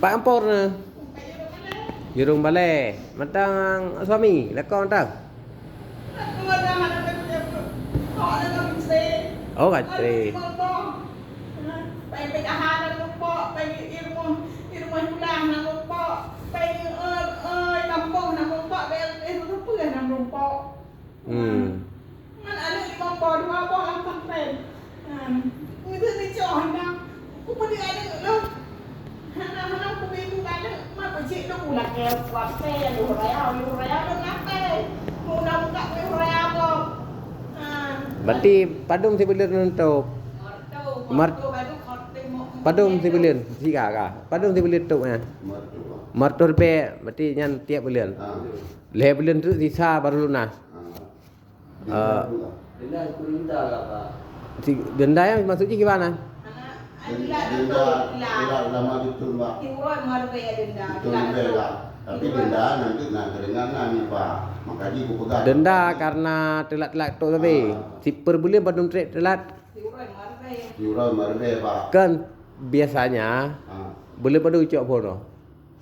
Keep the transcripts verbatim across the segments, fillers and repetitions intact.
Pak Ampor na. Jurong Balai. Mantang suami, lakon tau. Oh, kacre. Hmm. Ngon aneuk limong boh, dua boh lam pesantren. Ha. Ngideungoe cok hana. Kupeudeuh aneuk lôn. Hana, hana kubi bu aneuk. Ma peucit lôn lakée puasa ya lôn raya, lôn raya lôn ngatai. Muna muka lôn raya boh. Ha. Berarti padum sibuleuen lôn tôb? Mar-, padum sibuleuen? Siga ka. Padum sibuleuen tôb, eh? Mar tôb ribèe, berarti nyan tiep buleuen. Ah. Lhèe buleuen teuk sisa baru lunas. Ah. Eh, denda, denda, denda, Pak. Si-, denda nyan maksud jih kiban? Denda, denda ulama dusun, Pak. Dusun ribèe, Pak. Tapi denda nanti na keudeungan na ni, Pak. Maka jih kupeugah. Denda karena teulat-teulat tôb sabe. Ah. Si per buleuen padum trép teulat? Siuroe lima ribèe, Pak. Kan biasanya, ah, buleuen padum cok phôn tu?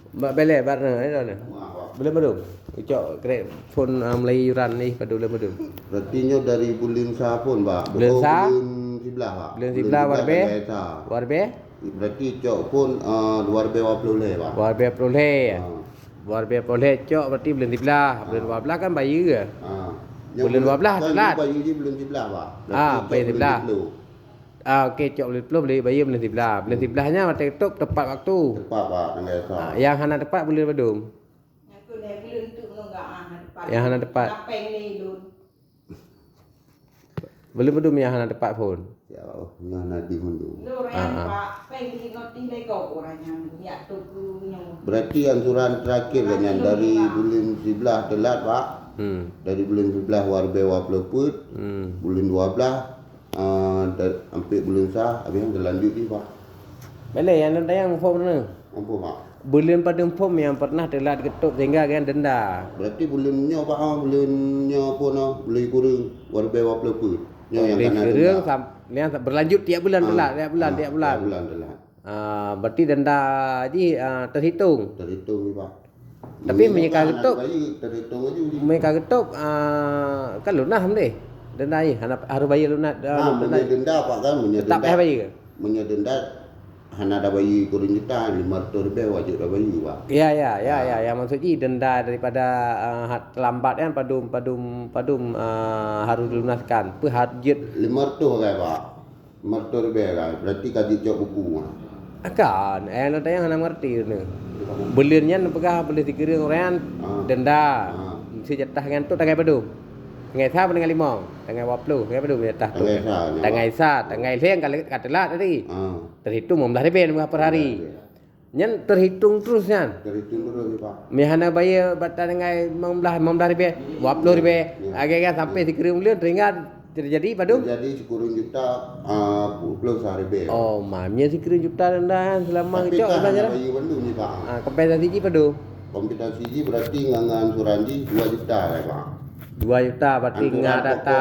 Bak belek, bak na, eh, na. Wah, wah. Buleuen padum? Ucok krek phôn, ah, meulayeue yuran ih padum buleuen padum? Berarti nyoe dari buleuen sa phôn, Pak. Buleuen sa? Buleuen siblah, Pak. Buleuen siblah, dua ribèe? Tanggai sa. Dua ribèe? Berarti cok phôn, ah, dua ribèe dua ploh lhèe, Pak. Dua ribèe dua ploh lhèe. Ah. Dua ribèe dua ploh lhèe cok berarti buleuen siblah. Buleuen dua blah kan bayeue. Ah. Buleuen dua blah kan telat. Bayeue jih buleuen siblah, Pak. Ah, berarti cok buleuen siblah. Ah, oke, cok buleuen ploh, boleh bayeue buleuen siblah. Buleuen siblah nyan watèe tôb tepat waktu. Tepat, Pak, tanggai sa. Ah, nyang hana tepat buleuen padum? Nyang hana tepat. Buleuen padum nyang hana tepat phôn? Ya Allah, nyang hana di phôn tu. Ah, ah. Berarti ansuran terakhir lah nyan dari buleuen siblah telat, Pak. Hmm. Dari buleuen siblah dua ribèe dua ploh peuet, hmm, buleuen dua blah, Ah, da-, ampé buleuen sa, habis nyan teulanjut jih, Pak. Beleh nyang tayang phôn na. Ampôn, Pak. Buleuen padum phôn nyang pernah teulat geutôb sehingga geuyan denda? Berarti buleuen nyoe, Pak, ah, buleuen nyoe phôn, ah, buleuen kureueng, dua ribèe dua ploh peuet. Nyoe nyang kana denda. Buleuen kureueng sam-, nyang berlanjut tiap bulan teulat, tiap bulan, ah, tiap bulan. Tiap bulan teulat. Ah, berarti denda jih, ah, terhitung? Terhitung, Pak. Tapi meunyoe ka geutôb, meunyoe ka geutôb, ah, kan lunas meunan. Denda jih hana harôh bayeue lunas, ah, denda. Meunyoe denda, Pak, kan, meunyoe tetap denda, payah bayeue. Meunyoe denda hana tabayeue kureueng juta, lima ratus ribèe wajéb tabayeue, Pak. Ya, ya, ya, ya, ya, maksud jih denda daripada, ah, terlambat kan, padum, padum, padum, ah, harôh dilunaskan. Peue harôh jeuet? Lima ratus kan, Pak. Lima ratus ribèe kan, berarti ka jicok buku, ah. Kan, eh, nyang tayang hana mengerti tu. Buleuen nyan peugah buleuen sikureueng uroe nyan denda. Ah. Meusti jatah nyan tu tanggai padum? Tanggai sa, tanggai limong, tanggai dua ploh, tanggai padum jatah tu? Tanggai sa, ya. Tanggai sa, tanggai lhèe ka, ka teulat tadi. Ah. Terhitung lima belas ribèe per hari. Lima belas ribèe. Nyan terhitung terus nyan. Terhitung terus, Pak. Meuhana bayeue bak tanggai limong blah, limong blah ribèe, dua ploh ribèe. Ya. Agak-agak sampai sikureueng buleuen, sehingga terjadi padum? Terjadi sikureueng juta, ah, dua ploh sa ribèe. Oh, ma, nyan sikureueng juta denda selama. Tapi kecok kan hana bayeue bandum jih, Pak. Ah, kompensasi jih padum? Kompensasi jih berarti ngon, ngon ansuran jih dua juta lah, Pak. Dua juta berarti ngon data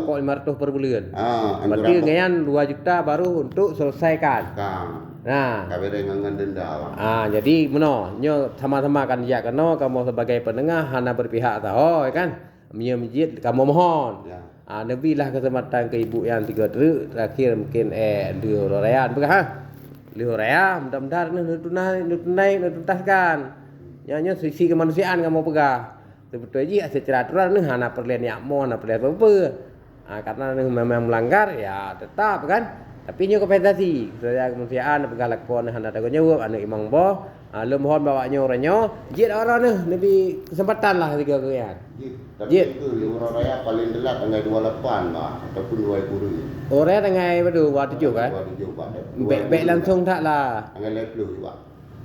pokok lima ratus per buleuen. Ah, berarti ansuran nyan dua juta baru untuk selesaikan. Kan. Nah. Ka bereng ngon denda, Pak. Ah, jadi meunoe, nyoe sama-sama kan jak keunoe, kamoe sebagai penengah hana berpihak sahoe kan. Meunyoe meujiet kamoe mohon. Ya. Ah, neubi lah kesempatan keu ibu nyang tiga treuk, terakhir mungkin, eh, lheuh uroe raya peugah, ha. Lheuh uroe raya, mudah-mudahan neutunai, neutunai, neutuntaskan. Nyoe, nyoe sisi kemanusiaan kamoe peugah. Seubeutôi jih secara aturan neuh hana peureulèe neujak mo, hana peureulèe peue-peue. Ah, karena neuh memang melanggar, ya tetap kan. Tapi nyoe kompensasi. Secara kemanusiaan peugah lakoe neuh hana tanggung jaweueb, aneuk imong boh. Ah, lôn mohon bak awak nyoe uroe nyoe, jeuet awak droeneuh neubi keuseumpatan lah sigoe keu nyan. Jeuet. Tapi jeuet. Itu uroe raya paling telat tanggai dua lapan lah, ataupun dua kureueng. Uroe raya tanggai padum? Dua tujoh kan? Dua tujoh, Pak. Bèk, bèk langsung that lah. Tanggai lhèe ploh, Pak.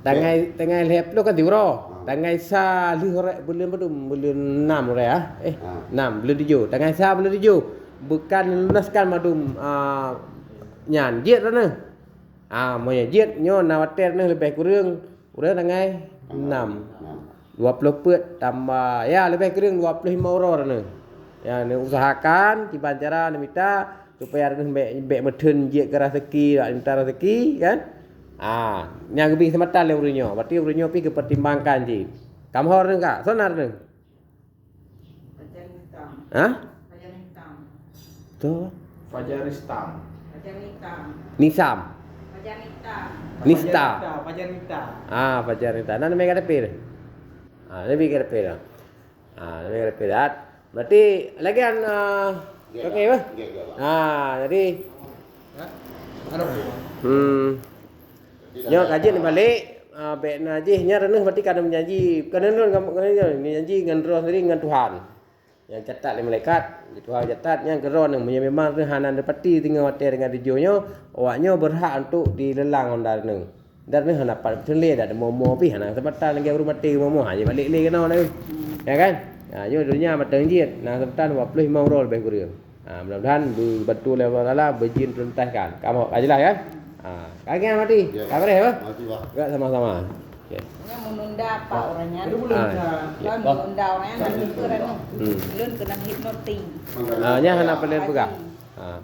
Tanggai, tanggai lhèe ploh kan siuroe. Ha. Tanggai sa lheuh uroe, buleuen padum? Buleuen nam uroe, ah. Eh, nam, buleuen tujoh. Tanggai sa buleuen tujoh. Bukan lunaskan padum, ah, nyan. Jeuet droeneuh. Ah, meunyoe jeuet nyoe na watèe droeneuh leubeh kureueng, uroe tanggai nam. Nam. Dua ploh peuet tambah, ya, leubeh kureueng dua ploh limong uroe droeneuh. Ya, neuusahakan kiban cara neumita supaya droeneuh bèk, bèk meutheun jeuet keu raseuki, bak mita raseuki, kan? Ah, nyang geubri seumata lé ureuëng nyoe. Berarti ureuëng nyoe pih geupertimbangkan cit. Kamhor neuh ka? Soe nan neuh? Hah? Tuh. Fajar Nistam. Nisam. Nista. Fajar Nita. Ah, Fajar Nita. Nan mega dapil. Ah, lebih ke dapil. Ah, lebih ke dapil. Berarti lagian, ah, oke, bah? Ah, jadi, hmm. Nyoe kaji balik, ah, bèk na jih, nyan reuneuh berarti ka na meujanji. Ka na lôn, ka na janji ngon droe sendiri ngon Tuhan. Nyang catat lé malaikat, Tuhan catat, nyang keudroe nyoe, meunyoe memang reuneuh hana neupati teungoh watèe deungon tujoh nyoe, awak nyoe berhak untuk dileulang ôn dan reuneuh. Dan reuneuh hana pat peuteulé, dan momo pih hana keusempatan lagèe ureueng maté momo, ha, jibalik lé keunoe lagèe. Ya kan? Ha, nyoe donya mantong jeuet, na keusempatan dua puluh lima uroe leubeh kureueng. Ha, mudah-mudahan dibantu lé Allah Taala, beujeuet tuntaskan. Ka mo-, ka jelas kan? Ha, ka ingat mati? Ka beres apa? Mati, Pak. Enggak sama-sama. Okey. Nyan meununda apa orang nyan? Ah, ya. Kan meununda orang nyan, kan itu kan. Hmm. Lôn keunan hipnotis. Ah, nyan hana peureulèe peugah. Ah.